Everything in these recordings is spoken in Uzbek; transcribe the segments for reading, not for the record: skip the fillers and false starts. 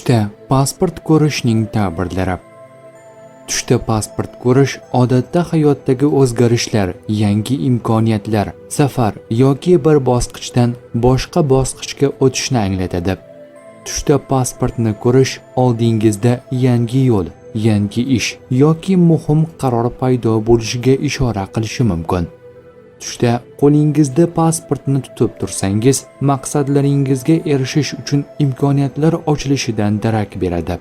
Tushda pasport ko'rishning ta'birlari. Tushda pasport ko'rish odatda hayotdagi o'zgarishlar, yangi imkoniyatlar, safar yoki bir bosqichdan boshqa bosqichga o'tishni anglatadi. Tushda pasportni ko'rish oldingizda yangi yo'l, yangi ish yoki muhim qaror paydo bo'lishiga ishora qilishi mumkin. Tushda qo'lingizda pasportni tutib tursangiz, maqsadlaringizga erishish uchun imkoniyatlar ochilishidan darak beradi.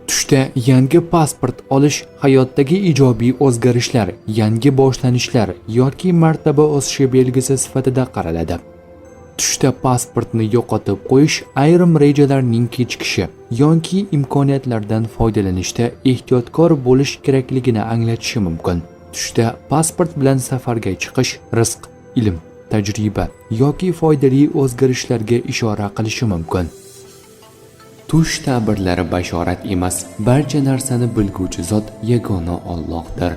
Tushda yangi pasport olish hayotdagi ijobiy o'zgarishlar, yangi boshlanishlar yoki martaba o'sishi belgisi sifatida qaraladi. Tushda pasportni yo'qotib qo'yish ayrim rejalarning kechikishi yoki imkoniyatlardan foydalanishda ehtiyotkor bo'lish kerakligini anglatishi mumkin. Tushda pasport bilan safarga chiqish rizq, ilm, tajriba yoki foydali o'zgarishlarga ishora qilishi mumkin. Tush ta'birlari bashorat emas, barcha narsani bilguvchi zot yagona Allohdir.